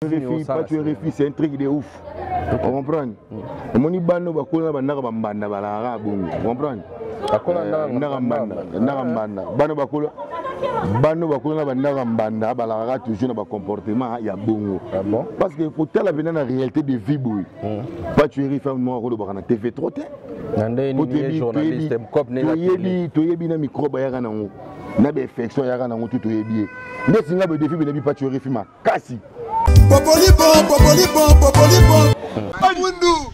RFI, Pacho RFI, c'est un truc de ouf. On comprend? Omoni bano bakola bandaka bambanda balaka bongo. Comprendre? Akola ndaka mbanda, ndaka mbanda. Bano bakola bano bakola na bandaka mbanda balaka toujours na ba comportement ya bongo. Ah bon? Parce que kotala pena na réalité de vie boye. Pacho RFI moko akolobaka na TV trop te. Na nde nini ye journaliste cop ne toyebi toyebi na microbe ayaka nango na ba infection ayaka nango tout toyebi ye. Nde singa be défi bena bi Pacho RFI makasi. Popolipo, popolipo, popolipo. Mundu.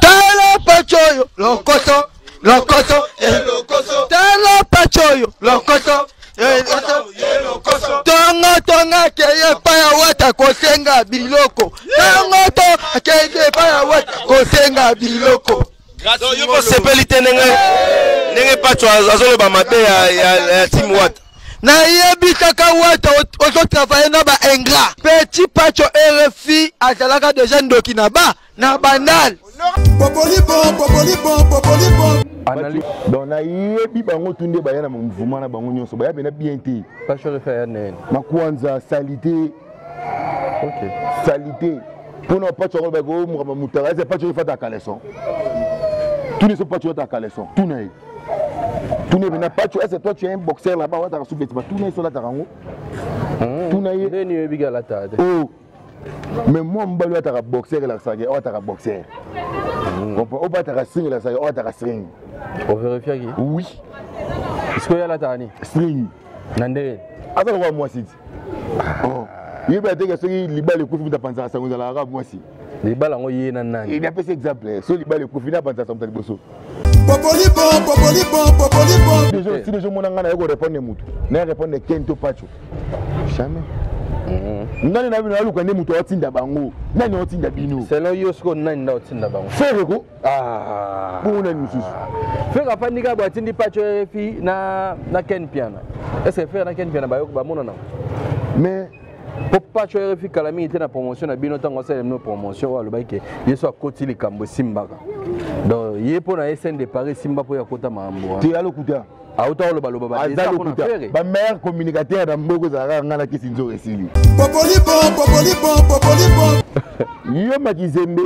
Tala pachoyo, lokoso, lokoso, lokoso. Tala pachoyo, lokoso, lokoso. Tongo tonga keye paya wata kosenga biloko. Tongo to keye paya wata kosenga biloko. Donc yo bosepeli te ndenge ndenge Pacho azoloba mabe ya, ya, ya team Wata. Nayebisaka Wata ozotravaille na ba ingrat. Petit Pacho RFI azalaka deja ndoki na ba na bandal. Popolipo, popolipo, popolipo. Analyse. Donc nayebi bango tu nde baya na mouvement na bango nyonso baya pena bien te. Pacho RFI ya nene. Makwanza salité. OK. Salité. Pona Pacho ko ba ko mukama mutaka ese Pacho RFI ta caleçon. Tous les Pacho ta caleçon. Tout na ye. Tout na ye Pacho ese toi tu es un boxeur là-bas wa ta sous-vêtement. Tout na ye sola ta rango. Tout na ye. Ndeni yebi gala ta. Oh. Mais moi mobali ataka boxer elakisaka oyo ataka boxer. Comprends? Oyo ataka string elakisaka oyo ataka string. O vérifier ki? Oui. Est-ce que yala tani? String. Na ndenge. Aza lokola mwasi ti. Oh. Yebi ateke soki libala ekufi mutu apanzaka sango ezalaka kaka mwasi. Libala yango ye na nani? Il apesi exemple. Soki libala ekufi nde apanzaka sango mutu ya liboso. Popolipo, popolipo, popolipo. Déjà, si déjà mona nga na ye ko répondre mutu. Na répondre Ken to Pacho. Jamais. Nani na bino aluka nde mutu atinda bango. Nani atinda bino? Selon yo siko nani nda atinda bango? Ferre ko? Ah. Bongo nani mosusu? Ferre afandi kaka boye atindi Pacho RFI na na Ken Piana. Est-ce que Ferre na Ken Piana bayoka bamonana? Mais po Pacho RFI kala mingi te na promotion na bino ntango asala bino promotion oyo alobaki ke ye so akoti likambo esimbaka. Donc ye mpo na ye scène de Paris esimba mpo ye akota makambo wana. Te alokuta. Auta oloba loba ba Aza desa mpona lokuta. Ferre. Ba meilleur communicateur na mboka ezalaka nga na kisi nzoka esili. Popolipo, popolipo, popolipo. Yo Makizembe,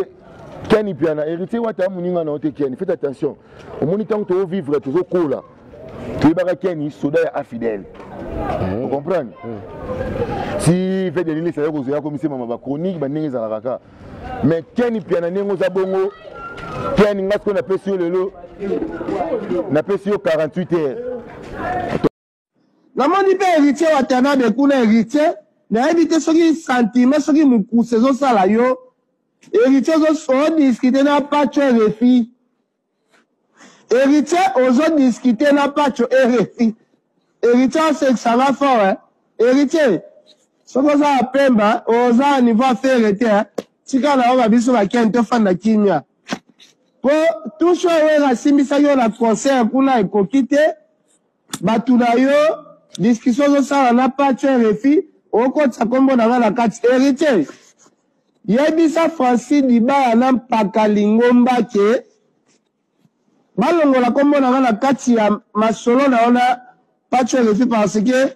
Ken Piana, héritier Wata moninga na yo te Ken, faites attention. Omoni ntango tozo vivre, tozokola. Toyebaka Ken soda ya infidèle. Vous comprenez? Si fait de l'île, ça y est, kozwa komisi mama ba chronique ba ndenge ezalaka kaka. Mais Ken Piana ndenge oza bongo, Ken nga sikoyo napesi yo lelo, napesi yo 48 heures. Namoni mpe héritier Watanabe kuna héritier, nayebi te soki sentiment soki mokuse ezosala yo. Héritier ozodiscute na Pacho RFI. Héritier ozodiscute na Pacho RFI. Héritier osekisanga fort, hein? Héritier, soki oza ya Pemba, oza ya niveau ya Ferre te, hein? Tika na yo ba biso ba Ken tofanda kimia. Po touche oyo Wera asimbisaki yo na concert kuna ekoki te. Bato na yo discussion ozosala na Pacho RFI, okotisa kombo na nga na kati. Héritier, yebisa Francis Dibaya na Mpaka Lingomba ke balongola kombo na nga na kati ya masolo na yo na Pacho RFI parce que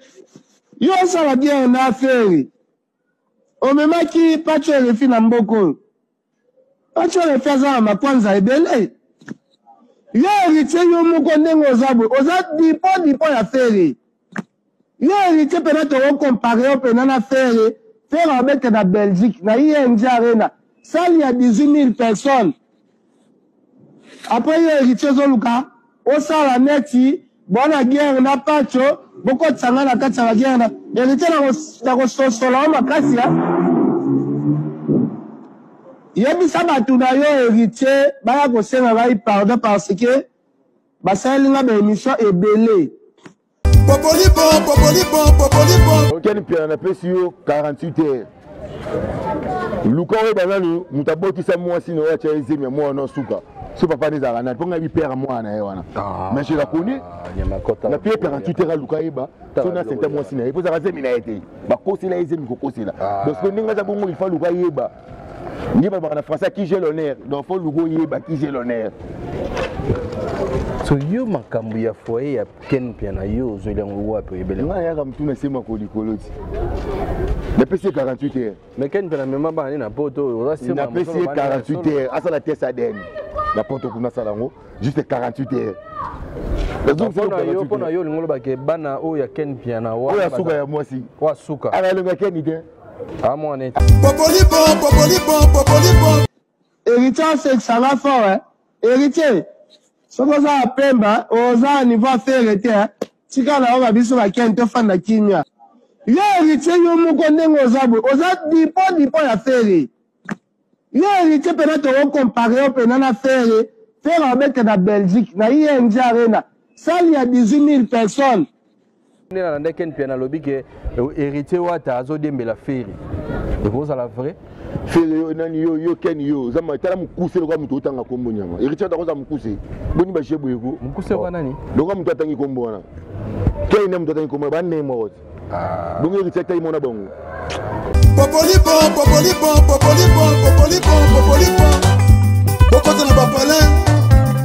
yo osala bien na Ferre. Omemaki Pacho RFI na mboka oyo. Pacho RFI aza na makwanza ebele. Yo héritier yo moko ndenge oza boye, oza dipo dipo ya Ferre. Yo héritier pena toko comparer yo pena na Ferre. Ferre abete na Belgique na ING Arena, salle ya 18 000 personnes. Après yo héritier ozoluka osala neti bona guerre na Pacho, bokotisa nga na kati ya ba guerre na héritier na kososola yo makasi ya. Yebisa bato na yo héritier baya kosenga ngai pardon parce que basaleli nga ba émission ebele. Popolipo, popolipo, popolipo. Ken Piana napesi yo 48 heures. Luka oyeba nanu moto abotisa mwasi na yo atya ye zemi ya mwana suka. So papa nde ezalaka nani? Mpo ngai père mwana na ye wana. Mais je la connais. Na pie 48 heures aluka yeba. So na senta mwasi na ye mpo ezalaka zemi na ye te. Bakosela ye zemi kokosela. Donc soki ndenge aza bongo il faut aluka yeba. Nde balobaka na français qui j'ai l'honneur. Donc faut luka oyeba qui j'ai l'honneur. So yo makambo ya foyer ya Ken Piana yo ozweli yango wapi oyebeli? Ngai yaka mutuna se makolo likolo ti. Napesi ye 48 heures. Mais Ken mpe namema bana na poto, oza sima. Napesi ye 48 heures asala test ADN na poto kuna, asala yango juste 48 heures. Mpona yo olingi olobake bana oyo ya Ken Piana? Oyo ya suka ya mwasi. Oyo suka. Akalenga Ken te. Amwana ete. Popolipo, popolipo, popolipo. Héritier asekisanga fort, hein? Héritier, soki oza ya pemba, oza ya niveau affaire te, hein? Tika na yoka biso bakeni tofanda kimia. Yo Héritier, yo moko ndenge oza boye, oza dipo dipo ya Ferre. Yo Héritier mpena tokocompare yo mpena na Ferre. Ferre abete na Belgique na ING Arena, salle ya 18 000 personnes. Nde nalanda Ken Piana alobi ke Héritier Wata azodiembela Ferre, ekozala vrai? Ferre yo nani? Yo Ken, yo oza tala mokuse lokola moto otanga kombo nyama. Héritier Wata akoza mokuse boni baje boye ko? Mokuse kwa nani? Lokola moto atangi kombo wana, Ken nde moto atangi kombo bandenge moko te. Bongo Héritier atai mona bango. Popolipo, popolipo, popolipo, popolipo, popolipo. Bokota na bapalin,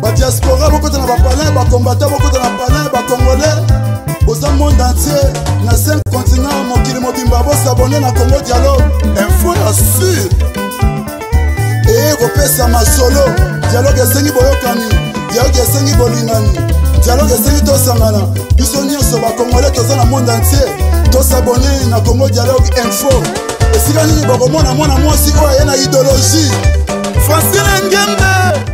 badiaspora, bokota na bapalin, bakombata, bokota na palin, bacongolais boza monde entier na 5 continent, mokili mobimba, bosabone na Congo Dialogue Info ya sur eye kopesa masolo. Dialogue esengi boyokani, dialogue esengi bolingani, dialogue esengi tosangana biso nyonso bacongolais toza na monde entier. Tosabone na Congo Dialogue Info. Esika nini bokomona mwana mwasi oyo aye na idéologie, Francine Ngembe.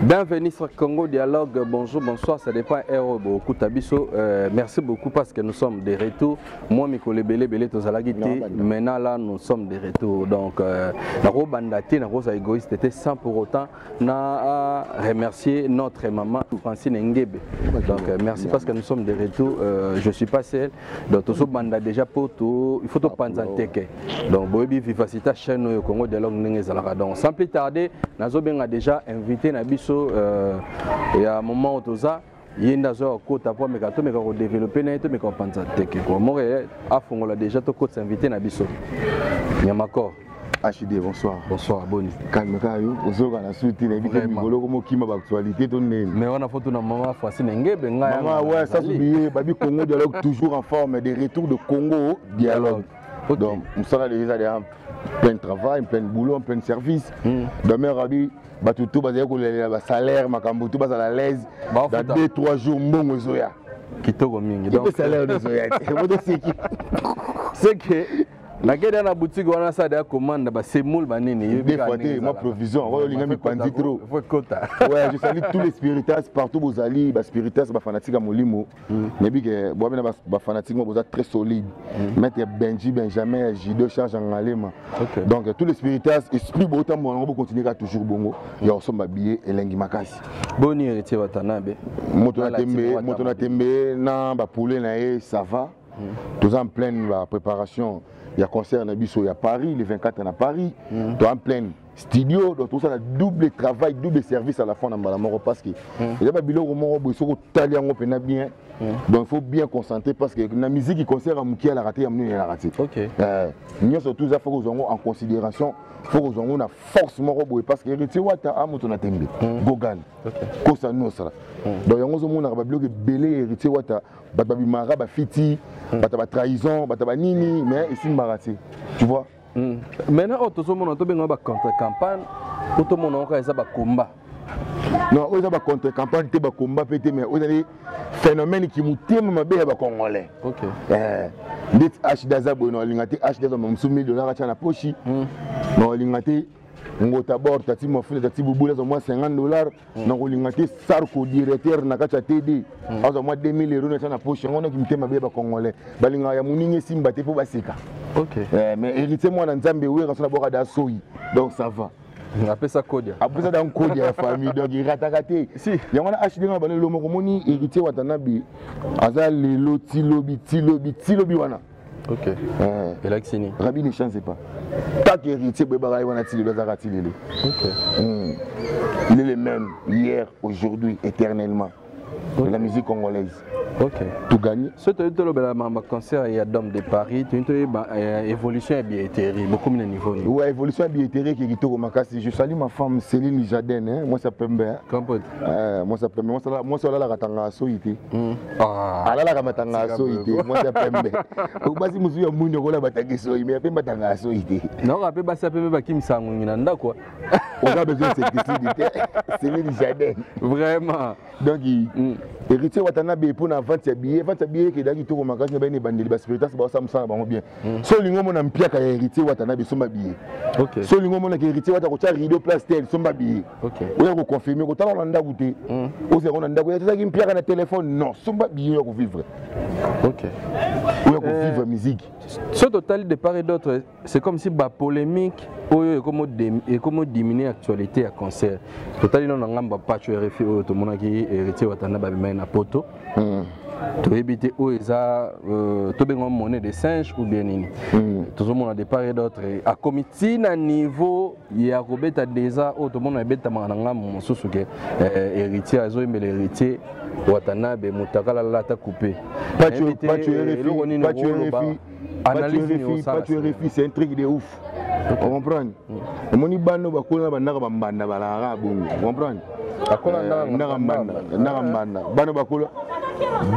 Bienvenue sur Congo Dialogue. Bonjour, bonsoir, ça dépend heure beaucoup tabiso. Merci beaucoup parce que nous sommes de retour. Moi mikolo ebele ebele tozalaki te. Maintenant là, nous sommes de retour. Donc nako banda te, nako za égoïste te sans pour autant na remercier notre maman Francine Ngebe. Donc merci parce que nous sommes de retour. Je suis pas seul. Donc tozo banda déjà pour tout, il faut to panza teke. Donc boyebi vivacité chaîne oyo Congo Dialogue ndenge ezalaka. Donc sans plus tarder, nazobenga déjà invité na biso ya moment oyo toza, ye nde azoya kokota po ameka, tomeka kodévelopper na ye, tomeka kopanza teke ko moko afongola déjà, tokotisa invité na biso Nyamakor. HD, bonsoir. Bonsoir, boni? Calme kaka yo, ozoyoka na suti, nayebi te mikolo komokima baactualité to ndeni. Mais wana fo tuna mama Francine Ngebe ngai. Mama, ouais, ça oublié, babi Congo Dialogue toujours en forme, de retour de Congo Dialogue. Ok. Donc, mosala déjà déjà plein de travail, plein de boulot, plein de service. Demain, Rabi, bato to bazali kolelela basalaire, makambo to bazala à l'aise. Bafuta. Dans 2 3 jours, mbongo ezoya. Kitoko mingi. Donc salaire ezoya te, motoseki. C'est que nakende na boutique wana, asala ya commande basemoule banini. Des fois te, moi provision oyo olinga mipanzi trop. Faut kota. Ouais, je salue tous les spiritas partout bozali, baspiritas, bafanatique ya molimo. Nayebi ke boabe na bafanatique mo boza très solide, maître Benji Benjamin ya Judo Charge ya Ngalema. Donc tous les spiritas, esprit botambola yango, bocontinue kaka toujours bongo ya kosomba billet elengi makasi. Boni Héritier Watanabe? Moto na tembe, moto na tembe na bapoulet na ye, ça va. Toza en pleine ba préparation ya concert na biso ya Paris, le 24 na Paris. To en pleine studio, donc tosala double travail, double service à la fois na mbala moko, parce que eza babiloko moko boye, soki otali yango mpena bien. Donc il faut bien concentrer, parce que na musique, concert ya moke alaka te, ya monene elaka te. Nyonso tout eza, faut kozwa yango en considération, faut kozwa yango na force moko boye, parce que Héritier Wata a moto na tembe Gogan kosa nosala. Donc yango ozomonaka babiloko ebele ya Héritier Wata, bato babimaka bafiti, bato ya batrahison, bato ya banini, mais esimbaka te, tu vois. Maintenant oyo tozomona, tobenga bacontre campagne po tomona oka eza bakomba? Non, oyo eza bacontre campagne te, bakomba mpe te, mais oyo ezali phénomène ki motema mabe ya bacongolais. Ndeti HD aza boye, na olinga te HD azwa mosusu 1000 dollar atya na poshi, na olinga te Ngota bor tati mafuna tati bubula azwa mwa 50 dollar, na kolinga te Sarko directeur na kati ya TD azwa mwa 2000 euro na atya na poche. Yango naki motema mabe ya bacongolais, balingaka ya moninga esimba te mpo baseka. Mais Héritier mwana Nzambe, wera so na bwaka da soyi, donc ça va. Apesa kodia. Apesa da nkodia ya famille, donc erataka te. Si. Yango wana HD nga bana lelo moko moni Héritier Watanabe aza lelo ti lobi, ti lobi, ti lobi wana. Elakisi nini? Rabi ne change pas. Tant que Héritier boyebaka ye wana ti lelo, azalaka ti lelo. Il est le même hier, aujourd'hui, éternellement de la musique congolaise. Ok. Togagner. So toyebi, tolobela makambo ya concert ya Dome de Paris. Toyebi, toyeba évolution ya billetterie, bokomi na niveau nini? Ouais, évolution ya billetterie eke kitoko makasi. Je salue ma femme Céline Jaden, hein, mwasi ya pembe, hein. Kampote. Mwasi ya pembe, mwasi alalaka tanga soyi te. Ah. Alalaka matanga ya soyi te, mwasi ya pembe. Basi mosusu ya mwindu okola batangi soyi, mais ya pembe atanga ya soyi te. Naoka mpe basi ya pembe bakimisa ngongi na ndako. Oza besoin insecticide te, Céline Jaden. Vraiment. Donc Héritier Watanabe, mpona vente ya billet, vente ya billet ekendaki kitoko makasi na bayini ebandeli. Baspiritas baosala mosala na bango bien. So olingi omona mpiaka ya Héritier Watanabe, somba billet. So olingi omonaka Héritier Wata kotya rideau place tel, somba billet. Oya koconfirme, kotala na ndako te, ozala na ndako ezalaki mpiaka na telefone. Non, somba billet, oya kovivre. Oya kovivre musique. So totali de part et d'autre, c'est comme si bapolémique oyo ekomo diminuer actualité ya concert. Totali nano na ngambo ya Pacho RFI, oyo tomonaki Héritier Watanabe babimai na poto. Toyebi te oyo eza tobenga monnaie de singe ou bien nini. Tozomona de part et d'autre akomi ntina niveau ya kobeta déjà oyo tomona ebetamaka na ngambo mosusu ke Héritier azoyembela Héritier Watanabe motakala lata coupe. Pacho, Nayebi te, Pacho eloko RFI, nini Pacho okoloba, RFI, analyse Pacho nini RFI, osala Pacho nsima? RFI, c'est un truc de ouf. On comprend? Omoni bano bakola na bandaka bambanda, balaka bongo. Comprendre? Akola ndaka mbanda, ndaka mbanda.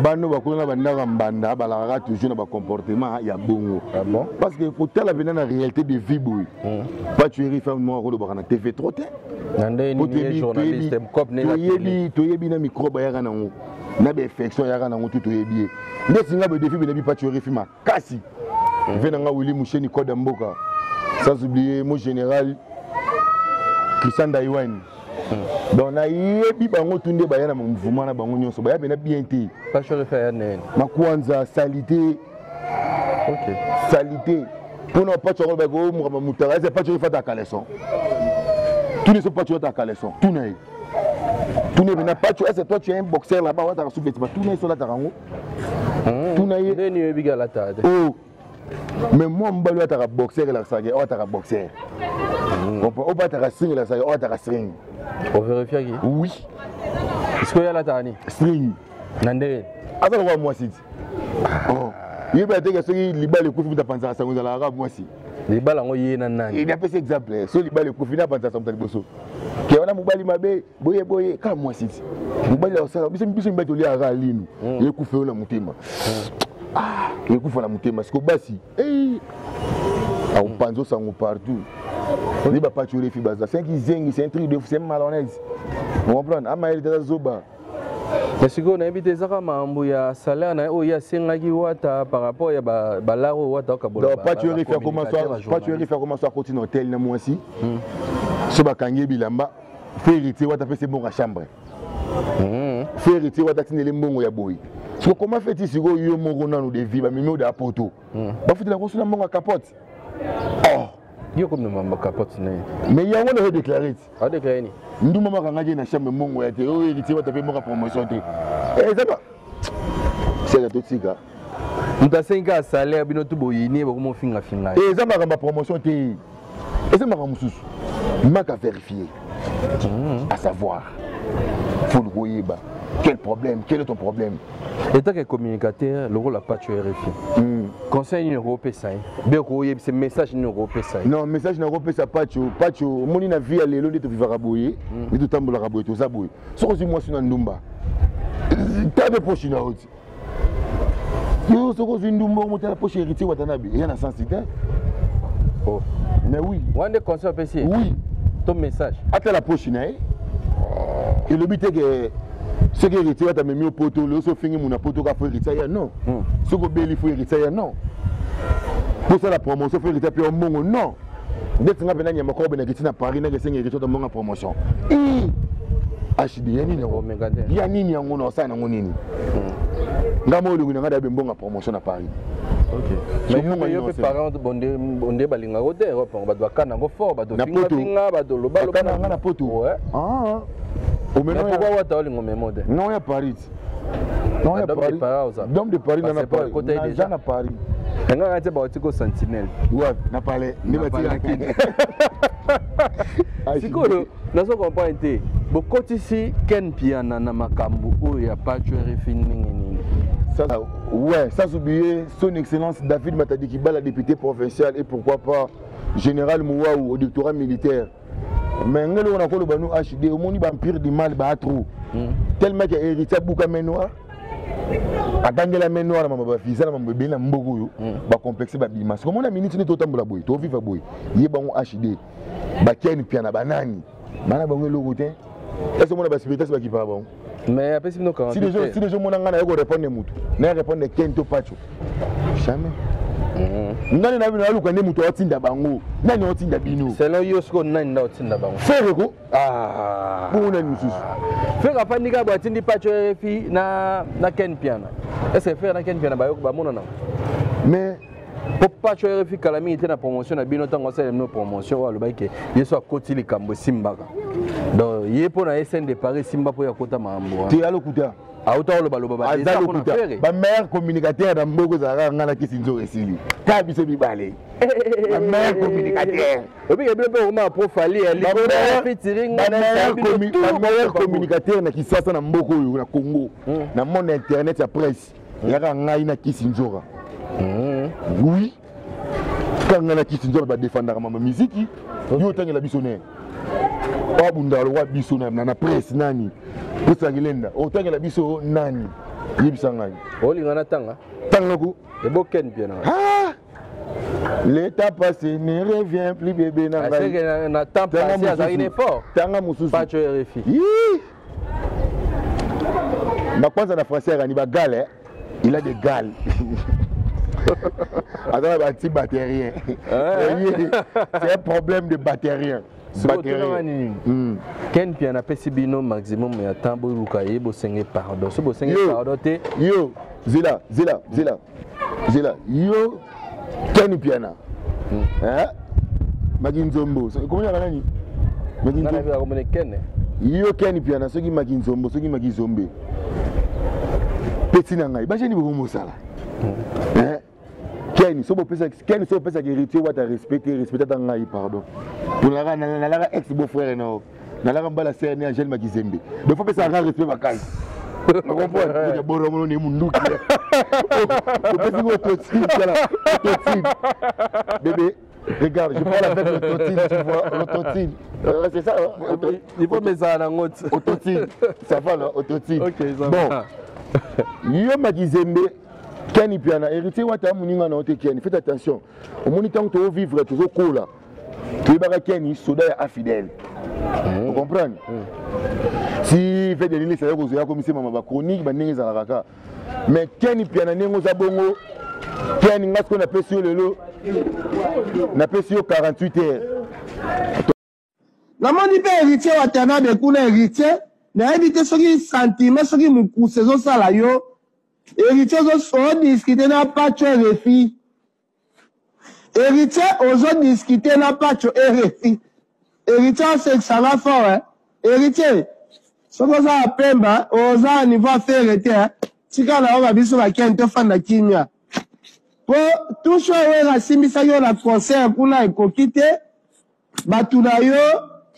Bano bakola na bandaka mbanda, balakaka toujours na bacomportement ya bongo. Ah bon? Parce que kotala mpena na réalité de vie boye, Pacho RFI moko akolobaka na TV trop te. Na nde Po nini ye journaliste cop ne toyebi na microbe ayaka nango, na bainfection ayaka nango, tu toyebi ye ndeti nga boye. Defi benabi Pacho RFI makasi ve na nga Willi Musheni, code ya mboka, sans oublier mo général Christian Daiwan. Donc nayebi bango tu nde baya na mouvement na bango nyonso, baya mpena bien te. Pacho RFI aya nene. Makwanza salité. Salité mpona Pacho yango bakomokama mutaka ese. Pacho RFI ata caleçon, tuni so Pacho ata caleçon, tuna ye, tuna ye mpena Pacho: est-ce toi, tu es un boxeur là-bas, olataka sous-vêtement? Tuna ye so olataka yango, tuna ye. Nde nini oyebi alata te? Oh, mais moi mobali oyo ataka boxer elakisaka oyo ataka boxer. Comprends? Oyo ataka string elakisaka oyo ataka string. Ovérifiaki? Oui. Sikoyo alataka nini? String. Na ndenge? Aza lokola mwasi ti. Oh. Yebi ateke soki libala ekufi, mutu apanzaka sango ezalaka kaka mwasi. Libala yango ye na nani? Napesi exemple: so libala ekufi, nde apanzaka sango moto ya liboso ke wana mobali mabe boye boye, kaka mwasi ti. Mobali akosala biso, biso mibali toliaka kaka linu, ekufa yo na motema. Ah, ekufa na motema. Siko basi akopanza osango partout nde bapacho RFI baza c'est un kizengi, c'est un truc de fou, c'est malhonnête. On comprendre amayele tata zoba. Mais sikoyo nayebi te, ezaka makambo ya salaire na ye oyo ye asengaki Wata par rapport ya balare oyo Wata okabola. Donc Pacho RFI akoma so akoti na hotel na mwasi, so bakangi ye bilamba, fe Héritier Wata apesi mbongo ya chambre, fe Héritier Wata atindeli mbongo ya boye. Siko koma feti sikoyo yo moko nanu de vie bamemi oyo ya poto, bafutela koso na mbongo ya capote. Oh. Yo komi na mambo capote na ye. Mais yango nazo déclaré ti. Adéclaré nini? Ndumba makangaki ye na chambre, mbongo ya te oyo Héritier Wata mpe mboka promotion te. Eza ba seka totika. Moto asengi kaka salaire, bino tu boyini, bokomi ofingafinga ye. Eza makambo ya promotion te, eza makambo mosusu maka vérifier, à savoir faut koyeba quel problème, quel est ton problème. Étant que communicateur lokola Pacho RFI, conseil nini okopesa ye be okoyebisa, message nini okopesa ye? Non, message nakopesa Pacho, Pacho, omoni na vie ya lelo nde tovivaka boye, nde totambolaka boye, toza boye. Soki ozwi mwasi na ndumba, tabe poche na yo ti yo. Soki ozwi ndumba, omotala poche Héritier Watanabe, eya na sensi te. Oh. Mais oui. Wana nde conseil opesi ye? Oui. To message? Atala poche na ye. Elobi te ke soki Héritier Wata amemi yo poto lelo, so ofingi muna poto ka, fo Héritier ya non. Soki obeli, fo Héritier ya non. Posala promotion, fo Héritier mpe yo mbongo non. Ndeti nga mpena nyama koko benaki ntina Paris, ndenge esengi Héritier Wata mbongo ya promotion HD ya nini yango? Omeka te. Ya nini yango na osala nango nini? Nga mo olingi na nga dabe mbongo ya promotion na Paris. Mais yo mpe parent bonde balingako te, bato bakana yango fort, bato Na poto. fingafinga, bato lobaloba. Bakana nga na poto. Ah. Mais Omema pourquoi Wata olingo memo te? Non, ya Paris ti. Non, ya Dome de Paris. Paris oza. Dome de Paris na na Passeport Paris. ekota ye Naza déjà. na Paris. Engaka te, bauti ko sentinelle. Wapi? Na palais nde. Na palais. Batika. Sikoyo nazo comprendre te, bokotisi Ken Piana na makambo oyo ya Pacho RFI ndenge nini? Ça, ouais, sans oublier son excellence David Matadi Kibala, député provincial, et pourquoi pas général Mouaou au doctorat militaire. Mais ngelo on a koloba nous HD, au moni empire du mal ba trop. Tellement que héritier buka main noire. Atangela main noire mama ba visa na mama bena mboko yo, ba complexe ba bima. Siko mona minute ni totambola boye, to vivre boye. Ye bango HD. Ba ken piana banani. Bana bango eloko te. Est-ce que mona ba spiritas ba kipa bango? Mais apesi bino 48 Si déjà si déjà mona ngana yoko répondre mutu. Na répondre ken to pacho. Jamais. Nani na bino aluka nde mutu atinda bango. Nani atinda bino? Selon yo siko nani nda otinda bango? Ferre ko? Ah. Bongo nani mosusu? Ferre afandi kaka boye atindi Pacho RFI na Ken Piana. Est-ce que Ferre na Ken Piana bayoko bamonana? Mais po Pacho RFI kala mingi te na promotion na bino ntango asala bino promotion oyo alobaki ke ye so akoti likambo esimbaka. Donc ye mpo na ye scène de Paris esimba mpo ye akota makambo wana. Te alokuta. Auta oloba loba ba Aza desa mpona lokuta. Ferre. Ba meilleur communicateur na mboka ezalaka nga na kisi nzoka esili. Kaka biso mibale. Ba meilleur communicateur. Obika bino mpe okoma pro Fally ya Ba likolo ya meilleur featuring nga na bino tout ba meilleur pour communicateur na Kinshasa na mboka oyo na Congo. Na monde internet ya presse. Yaka ngai na kisi nzoka. Oui. Kaka ngai na kisi nzoka ba défendaka mama miziki. Yo otangela biso ne. Abunda lokwa biso na presse nani. Posa kilenda. Otangela biso nani. Yebisa ngai. Olinga na tanga? Tanga ko. Ebo Ken bien na. Ah! L'état passé ne revient plus bébé na Ah, ngai. c'est que na temps Tanga passé mosusu. azalaki ne fort. Tanga mosusu. Pacho RFI. Yii! Na kwanza na français akani ba gale, hein? Il a des gales. Attends, ba petit batérien. C'est un problème de batérien. Batérien. Ken Piana apesi bino maximum ya temps boluka ye bosenge pardon. So bosenge Yo. pardon te. Yo, Zela, Zela, Zela. Zela, yo Ken Piana. Hein? Maki Nzombo. So, comment yaka nani? Maki Nana Nzombo. vira komone Ken. Yo Ken Piana soki Maki Nzombo, soki Maki Zombe. Petit na ngai, ba jeni boko mosala. Hein? Ken, so bopesa Ken so bopesa héritier wata respecter, respecter ta ngai pardon. Pour la na la ex beau frère no. Na la mbala sœur ni Angèle Makizembe. De faut pesa respect makasi. Tu comprends? Ya boro mono ni munduki. Opesi ngo totine, tala, totine. Bébé, regarde, je parle avec le totine, tu vois, le totine. C'est ça, hein? Il faut mettre ça dans l'autre. Autotine. Ça va là, autotine. Ok, ça bon. va. Yo Makizembe, Ken Piana, héritier wata muninga na ote Ken, faites attention. Au moment où tu vivre, tu cola. Tu es Ken, soda ya infidèle. Vous comprenez? Si fait de l'île, c'est que vous avez comme si maman ba chronique, ba ndenge ezalaka kaka. Mais Ken Piana ndenge oza bongo, Ken nga sikoyo napesi yo lelo, napesi yo 48 heures. Namoni mpe héritier Watanabe kuna héritier, nayebi te soki sentiment soki mokuse ezosala yo. Héritier ozodiscute na Pacho RFI. Héritier ozodiscute na Pacho RFI. Héritier asekisanga fort, hein? Héritier, soki oza ya Pemba, oza ya niveau affaire te, hein? Tika na yo ba biso ba Ken tofanda kimia. Po touche oyo asimbisaki yo na concert kuna ekoki te. Bato na yo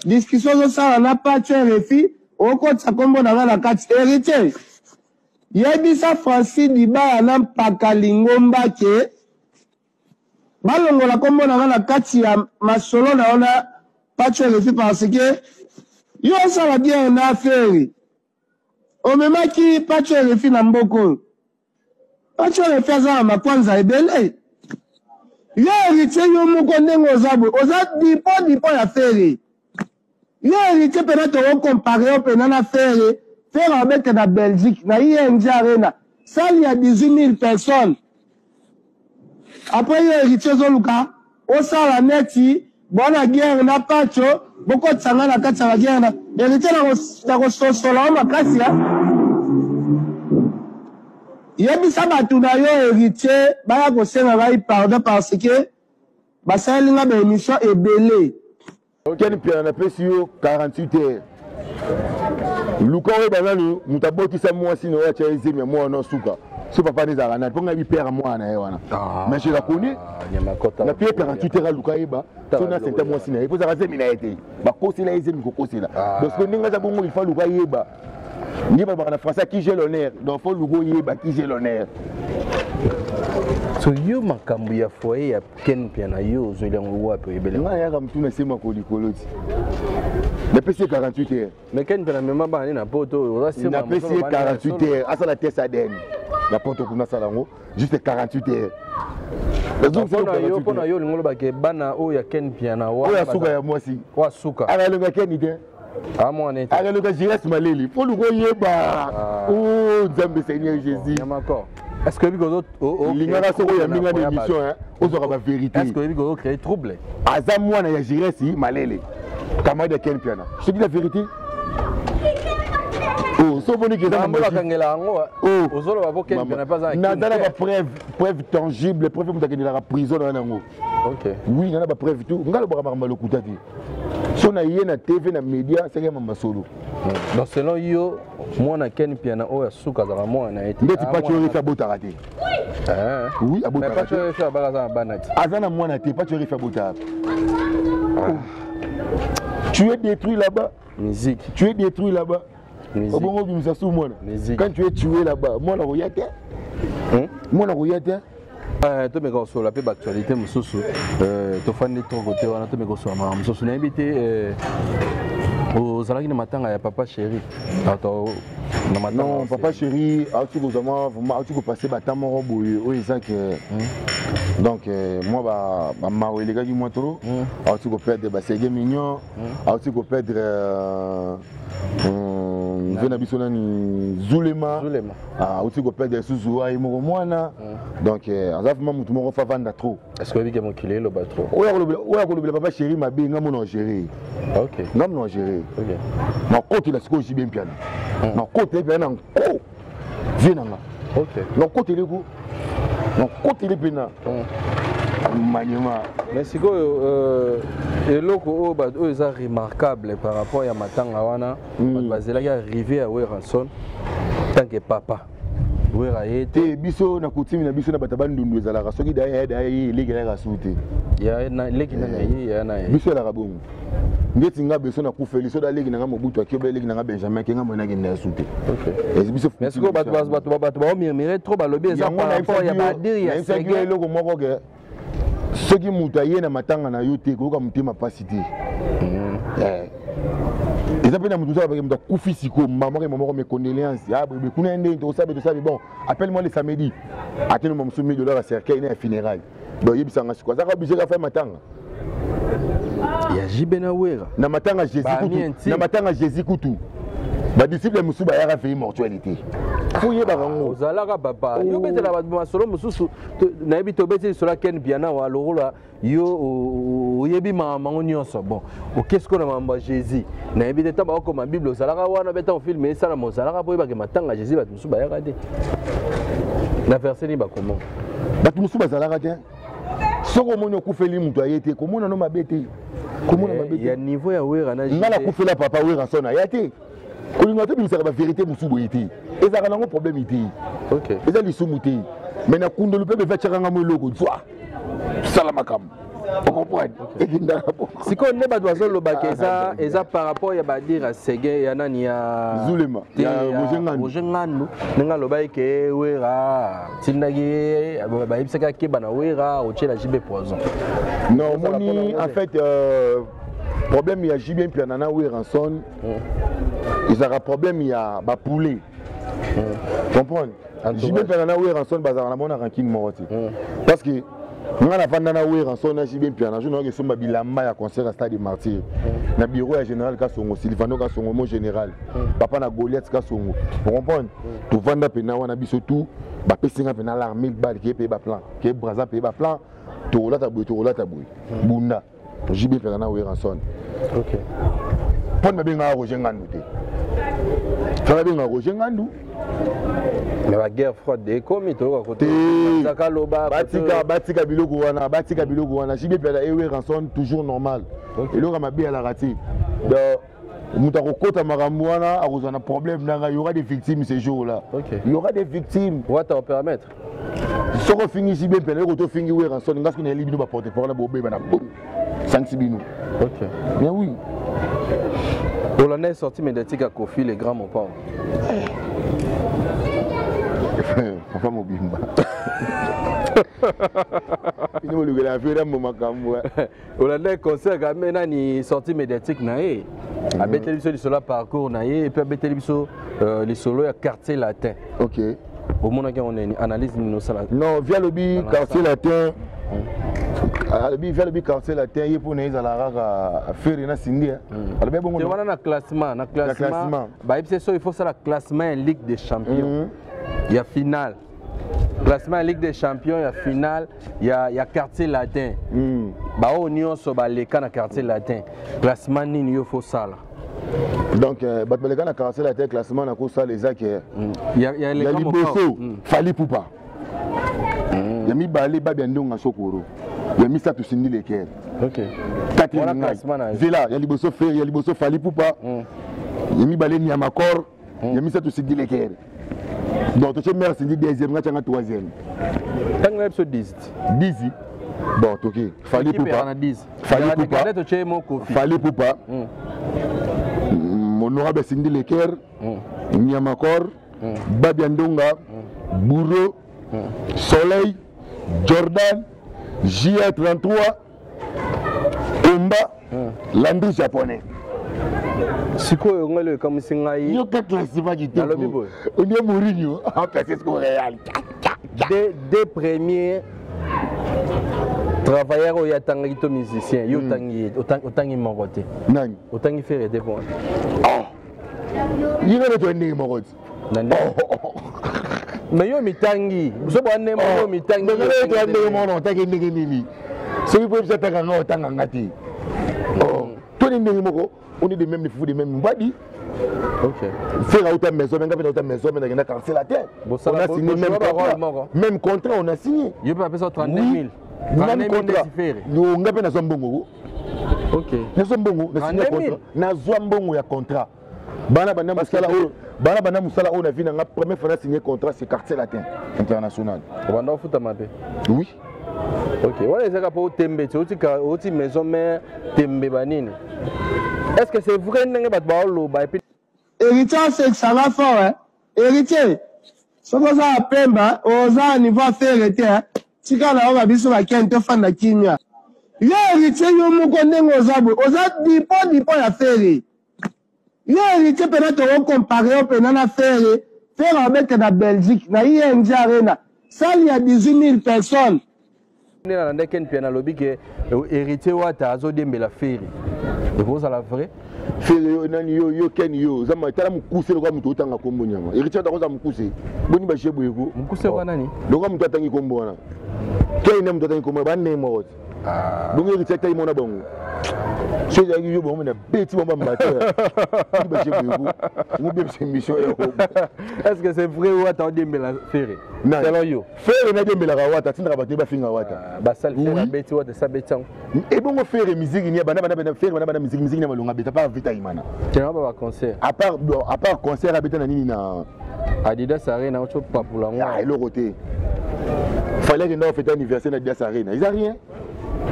discussion ozosala na Pacho RFI, okotisa kombo na nga na kati. Héritier, yebisa Francis Dibaya na Mpaka Lingomba ke balongola kombo na nga na kati ya masolo na yo na Pacho RFI parce que yo osala bien na affaire. Omemaki Pacho RFI na mboka oyo. Pacho RFI aza na makwanza ebele. Yo héritier yo moko ndenge oza boye, oza dipo dipo ya Ferre. Yo héritier pena tokocompare yo pena na Ferre. Ferre abete na Belgique, na ING Arena, salle ya 18 000 personnes. Après yo héritier ozoluka, osala neti bona guerre na Pacho, bokotisa nga na kati ya ba guerre na héritier na kososola yo makasi ya. Yebisa bato na yo héritier baya kosenga ngai pardon parce que basaleli nga ba émission ebele. Ken Piana napesi yo 48 heures. Luka oyo banani moto abotisa mwasi na oyo atya ye zemi ya mwana na suka. So papa ne ezalaka nani? Mpo ngai père mwana na ye wana. Mais je la connais. Na pie 48 heures aluka yeba. So na senta mwasi na ye. Mpo ezalaka zemi na ye te. Bakosela ye zemi kokosela. Donc sikoyo ndenge aza bongo, il faut aluka yeba. Nde balobaka na français qui j'ai l'honneur. Donc faut luka oyeba qui j'ai l'honneur. So yo makambo ya foyer ya Ken Mpiana, yo ozweli yango wapi, oyebeli? Ngai nayaka motu na se makolo likolo ti napesi ye 48 heures. Mais Ken Mpiana mema bana na poto, oza sima. Napesi ye 48 heures, asala test ADN na poto kuna, asala yango juste 48 heures. Mpona yo olingi olobake bana oyo ya Ken Mpiana? Oyo ya suka ya mwasi. Oyo suka. Akalonga Keni te. Amwana ete. Akalonga Gires Maleli. Fo luka oyeba o Nzambe, Seigneur Jésus. Nyamakor, est ce que oyebi kozo lingaka soki oyambi nga na émission, ozwaka bavérité. Est ce que oyebi kozo créer trouble? Aza mwana ya Gires Malele, camarade ya Ken Piana. Je te dis la vérité. Oh, so omoni ke eza bakangela yango, ozoloba po Ken Piana mpe aza. Naza na bapreuve, preuve tangible, preuve moto akendelaka prison na yango. Oui, nga na bapreuve tout. Nga alobaka makambo ya lokuta te. So na ye na TV, na média, seke mama solo. Donc selon yo, mwana Ken Piana oyo asuka azalaka mwana na ye te? Ndeti Pacho Refi abotaka te. Oui, abotaka te. Refi abaka aza na bana te. Aza na mwana te. Pacho Refi abotaka. Tu es détruit là-bas. Musique. Tu es détruit là-bas. Obongo obimisa su mwana. Quand tu es tué là-bas, mwana koya te, mwana koya te. Tomeka kosolola mpe baactualité mosusu. Tofandi to kote wana, tomeka kosolola makambo mosusu. Nayebi te, ozalaki na matanga ya Papa Chéri? Non, Papa Chéri auti kozwa mwa, vraiment auti kopase bata moko boye oyo eza ke donc mwa bamawa elekaki mwa trop. Auti koperdre basege mignon, auti koperdre mve na biso nani, Zulema, auti koperdre lisusu aye moko mwana. Donc aza vraiment motu moko fa vanda trop. Est ce que oyebi ke mokili eloba trop? Oyo akolobela Papa Chéri mabe, nga mona ogéré, nga mona ogéré. Nakotela sikoyo JB Mpiana, nakotela mpe na nko vie na nga, nakoteli ku, nakoteli mpe na maniema. Mais sikoyo eloko oyo oyo eza remarquable par rapport ya matanga wana, bato bazelaki arrivé ya Werrason tant que papa Wera ye te. Biso na coutume na biso na bato ya Bandundu, ezalaka soki daya ya daya ye eleki ayaka su te. Leki nani ye ya na ye? Biso elaka bongo. Ndeti nga beso nakufeli, so da leki na nga Mobutu akioba, eleki na nga Benjamin ke nga moye nakende ya su te. Biso. Mais sikoyo bato baomurmure trop, balobi eza par rapport ya badire ya Sege. Eloko moko ke soki moto aye na matanga na yo te, koyoka motema mpasi te. Eza mpe na moto oza moto akufi sikoyo, mama moko, mes condoléances, ah bebe kuna ndenge tosabe tosabe, bon, appelle moi le samedi, atene mosusu 1000 dollars ya cercueil na ya funéraille. Donc yebisanga sikoyo, azaka obligé kafa matanga ya JB na Wera? Na matanga Jésus kutu, na matanga Jésus kutu, badisciple mosusu bayaka veillée mortuaire te. Fo yebaka ngo. Ozalaka papa, yo betela bato masolo mosusu. Nayebi tobeti lisolo ya Ken Piana wa lokola yo oyebi makambo yango nyonso. Bon, oke sikoyo na makambo ya Jésus. Nayebi te, ntango bakokoma Bible ozalaka wana mpe ntango film esalama ozalaka mpo oyebake matanga ya Jésus bato mosusu bayaka te? Na verset nini bakoma? Bato mosusu bazalaka te. Soki omoni okufeli moto aye te, komona no mabe te, komona mabe te. Ya niveau ya Wera na Nga nakufela papa Wera so aya te. Kolinga tobimisaka bavérité mosusu boye te, ezalaka nango problème te, eza lisumu te. Mais na kundolu mpe beve atiaka nga mo eloko zwa sala makambo, ocomprendre, ekendaka. Sikoyo nde bato bazolobaka eza par rapport ya badire ya Sege ya nani, ya Zulema. Ya Roger Ngandu, ndenge alobaki ke Wera tindaki ye, bayebisaki akeba na Wera otiela JB poison. Non, omoni, en fait problème ya JB Mpiana na Werrason ezalaka problème ya bapoulet, comprendre? JB Mpiana na Werrason bazalaka na mona rancune moko te, parce que nga navanda na Werrason na JB Mpiana. Jour nayoki esomba bilamba ya concert ya Stade Martyr na bureau ya général Kasongo, Silvano Kasongo, mo général, papa na Goliath Kasongo, ocomprendre? Tovanda mpena wana biso tout, bapesi nga mpena l'armée bale keye paye baplan, keye Braza paye baplan, tokolata boye, tokolata boye, bunda JB Mpiana na Werrason. Mpona babengaka Roger Ngandu te, fa babengaka Roger Ngandu. Mais baguerre froide ekomi, toyoka. Kote loba batika, batika biloko wana, batika biloko wana. JB Mpiana e Werrason toujours normal, eloko ya mabe alaka te. Donc moto akokota makambo wana akozwa na problème nanga. Il y aura des victimes ce jour là, il y aura des victimes. Wata permettre. Soki ofingi JB Mpiana, eloko tofingi Werrason, nga soki nayeli bino baporte parole, bobeba na bo. Sangisi bino. Ok. Mais oui. Hollandais sorti médiatique à Kofi, le grand Mopao. Papa mobimba. Bino bolukela affaire ya makambo. Hollandais concert quand même nani sortie médiatique na ye. Abeteli biso lisolo ya parcours na ye et puis abeteli biso euh, lisolo ya quartier latin. Ok. Omonaki yango nini analyse nini osala? Non, via lobi quartier latin. Alobi via lobi quartier latin ye mpo na ye ezala kaka Ferre na Cindy. Alobi bongo. Te wana na classement, na classement. Bayebisi so il faut sala classement ya Ligue des Champions. Ya finale. Classement ya Ligue des Champions ya finale ya, ya quartier latin. Baoyo nyonso baleka na quartier latin. Classement nini yo faut sala? Donc euh, bato baleka na quartier latin classement na kosala eza ke Ya, ya, ya liboso Fally Ipupa. Ya mibale Babia Ndonga Sokoro. Ya misato Cindy Leker. Ok. Quatrième ngai. Zela ya liboso Ferre, ya liboso Fally Ipupa. Ya mibale Niamakor. Ya misato Cindy Leker. Donc totie mère Cindy deuxième, nga tianga troisième. Ntango na biso 10. 10. Bon, toki. Fally Ipupa. Fally Ipupa. Totie mo Kofi. Fally Ipupa. Honorable Cindy Leker. Niamakor. Babia Ndonga. Bourreau. Soleil. Jordan. JA33. Kumba. Landry japonais. Sikoyo ngai oyo ekamwisi ngai. Yoka classement kitoko. Nalobi boye. Ondie Mourinho a classé siko Real. Deux premiers travailleurs oyo atangaki to musicien yo otangi otangi moko te. Nani? Otangi Ferre te po. Oh. Ye ngai to ndenge moko te. Nani? Mais yo mitangi, so ba ndenge moko mitangi. Mais ngai to ndenge moko otangi ndenge nini? Soki po bisa tanga nga otanga nga te. Oh. To ndenge moko, on est de même fufu de même mbadi. Ok. Ferre auta maison, mais nga auta maison, mais nga quartier latin. On a signé même contrat. Même contrat, on a signé. Yo pe apesa 32 000. Même contrat. Yo nga pe nazwa mbongo. Ok. Nazwa mbongo, na signé contrat. Nazwa mbongo ya contrat. Bana banda musala oyo, bana banda musala oyo na vie na nga première fois na signé contrat c'est quartier latin international. Obanda ofuta mabe. Oui. Ok, wana ezaka po tembe ti oti oti maison mère tembe banini. Est-ce que c'est vrai ndenge bato baoloba et puis Héritier asekisanga fort hein. Héritier soki oza ya pemba oza na niveau ya Ferre te hein. Tika na yo ba biso ba ken tofanda kimia. Yo Héritier yo moko ndenge oza boye oza dipo dipo ya Ferre. Yo Héritier pena toko comparer yo pena na Ferre. Ferre abeta na Belgique na ING Arena salle ya 18000 personnes. Nde na nde Ken Piana alobi ke Héritier Wata azodiembela Ferre. Ekozala vrai? Ferre yo nani yo yo Ken yo zama tala mukuse lokola mutu otanga kombo nyama. Héritier Wata koza mukuse. Boni ba jeu boye ko. Mukuse kwa nani? Lokola mutu atangi kombo wana. Ken ne mutu atangi kombo ba ne moko. Bongo Héritier atangi mona bango. Soki ezalaki yo bango na beti bango bambateur. Boni ba jeu boye ko. Ngo bebisa émission yo. Est-ce que c'est vrai Wata odiembela Ferre? Selon yo. Ferre na diembelaka Wata atindaka bato bafinga Wata. Basali Ferre abeti Wata esa beti yango. Ebongo Ferre musique ni bana bana bana Ferre bana bana musique musique na malonga beta part Vita Imana. Tena ba concert. À part bon, à part concert abeta na nini na Adidas Arena ocho papula ngo. Ah eloko te. Fallait que nous fête anniversaire na Adidas Arena. Ils a rien.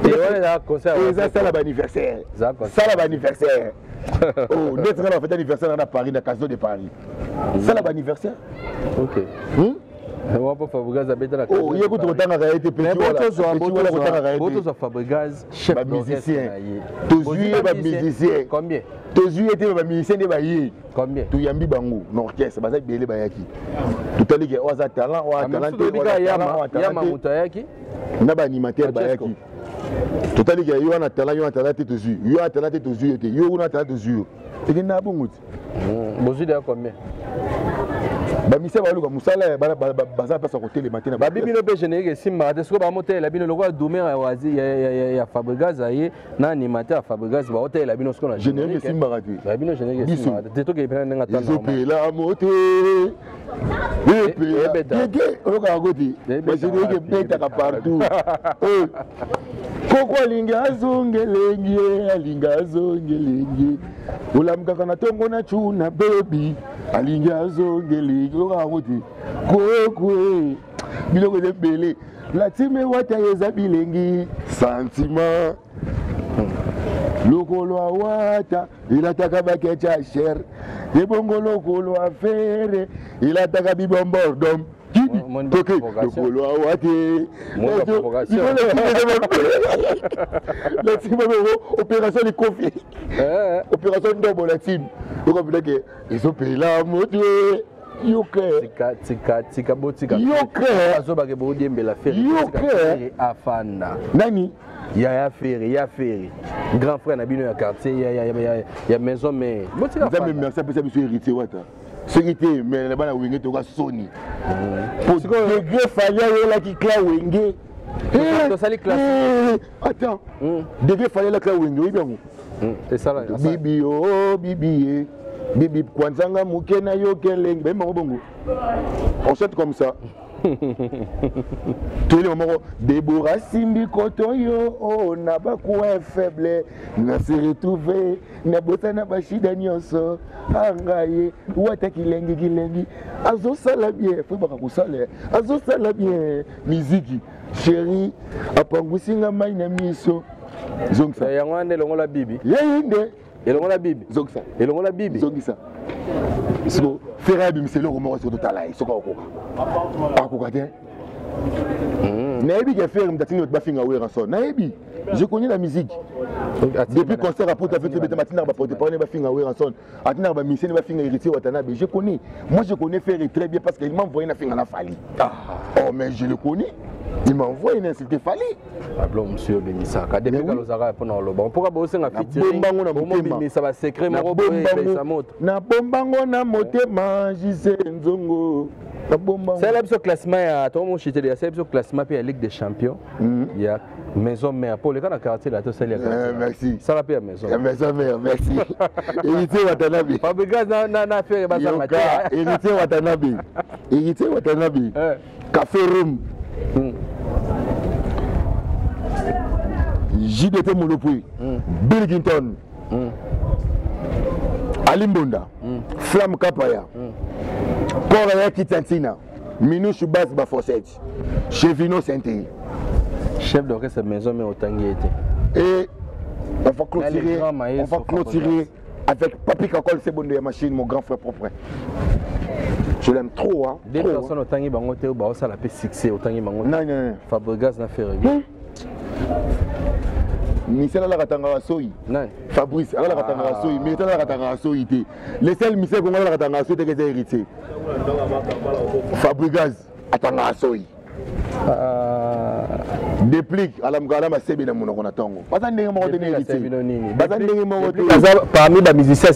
Et wana eza concert. Eza sala ba anniversaire. Sala ba anniversaire. Oh, net nga na fête anniversaire na Paris na Casino de Paris. Sala ba anniversaire. OK. Wapo Fabregas abeta na Oh, ye kutu kotangaka ye te petit wana. Kotangaka ye te. Botozwa Fabregas chef ba musicien. Tozwi ye ba musicien. Combien? Tozwi ye te ba musicien nde ba ye. Combien? Toyambi bango na orchestre baza ebele bayaki. Totali ke oyo aza talent, oyo aza talent te, oyo aza talent, oyo aza Yama talent te. moto ayaki. Na ba animateur bayaki. Totali ke yo wana talent, yo wana talent te tozwi. Yo wana talent te tozwi yo te. Yo kuna talent tozwi yo. Ekende na bongo ti. Bozwi deya combien? Bamisia baluka mosala baza mpasa kotelema te na babi bino mpe générique esimbaka te sikoyo bamotelela bino lokola dumer ya Fabregas aye na animateur ya Fabregas baotelela bino sikoyo na générique esimbaka te. Babi bino générique esimbaka te tokei mpena ndenge ata ezopela moto epela oyokaka koti bagénérique ebetaka partout. Koko alingi azongelengi alingi azongelengi olamukaka na ntongo na cuna bebi alingi azongelengi oyokaka yango te kokwe biloko eza ebele latime wata eza bilengi sentiment. Lokolo ya Wata elataka bakecha cher, ebongo lokolo ya Ferre elataka bibombordom. Toke lokolo ya Wate la team bango opération likofi, opération ndobo la team okapelake ezopela moto. Yoke. Tika tika tika botika. Yoke. Azobake bodiembela Ferre. Yoke. Afanda. Nani? Ya Ferre, ya Ferre. Grand frère na bino ya quartier ya ya ya ya maison mais. Botika. Nzambe merci apesa biso héritier Wata. Soki te mais na bana Wenge toka soni. Po degré Fally ayelaki clan Wenge. Tosali classe. Attends. Degré Fally ayelaki clan Wenge oyebi yango. Esala. Bibi oh bibi. Bibi kwanzanga muke na yo keleng ben bango bongo. On chante comme ça. Toyeli moko Deborah simbi koto yo oh na ba coin faible na se retrouver na bosana ba shida nyonso angaye wata kilengi kilengi azosala bien fo baka kosala azosala bien miziki chéri apangwisi nga mai na miso zongisa yango wana nde elongola bibi yeye nde elongola bibi zongisa elongola bibi zongisa siko Ferre abimisa eloko moko siko totala ye soki akokoka akokoka te. Nayebi ke Ferre moto atindi bato bafinga Werrason. Nayebi, je connais la musique depuis concert apota fe tobeta, batindaka baporte parole bafinga Werrason, atindaka bamusicien bafinga Héritier Watanabe. Je connais, moi je connais Ferre très bien parce qu'il m'a envoyé nafinga na Fally. Oh mais je le connais, il m'a envoyé na insulté Fally. Pablo monsieur obimisaka depuis kala ozalaka mpona oloba mpoka bosenga Nabombango na motema. featuringobimisa basecret moko boye epesa moto. Nabombango na motema Jise Nzongo, nabombango. Sala biso classement ya tomoshiteli, asala biso classement mpe ya Ligue des champions ya maison mère mpo oleka na quartier la tosali ya quartier. Merci. Sala mpe ya maison. Ya maison mère, merci. Héritier Watanabe. Fabregas na Ferre bazanga te. Yoka, Héritier Watanabe, Héritier Watanabe. Café Room, JDT Molopui, Bill Ginton, Ali Mbonda, Flamme Kapaya, Kora ya Kitantina, Minouche Bas Bafoset, Chevino Saint. Chef d'orchestre maison mais otangi ete. Et on va les clôturer, grands maestros on va clôturer avec Papi Kakol Sebondo ya machine, mon grand frère propre. Je l'aime trop, hein. Deux trop, personnes otangi bango te oyo baosala mpe succès otangi bango hein. Non, non, non. Fabregas na Ferre. Michel alaka tangaka soyi. Nani? Fabrice alaka tangaka soyi, mais alaka tangaka soyi te. Le seul Michel Kongo alaka tangaka soyi te que eza héritier. Fabregas atangaka soyi. Déplique alamukaka na masebe na monoko na ntongo. Baza ndenge moko te na Déplique héritier. asali nini? Baza ndenge moko te. Aza parmi bamusicien.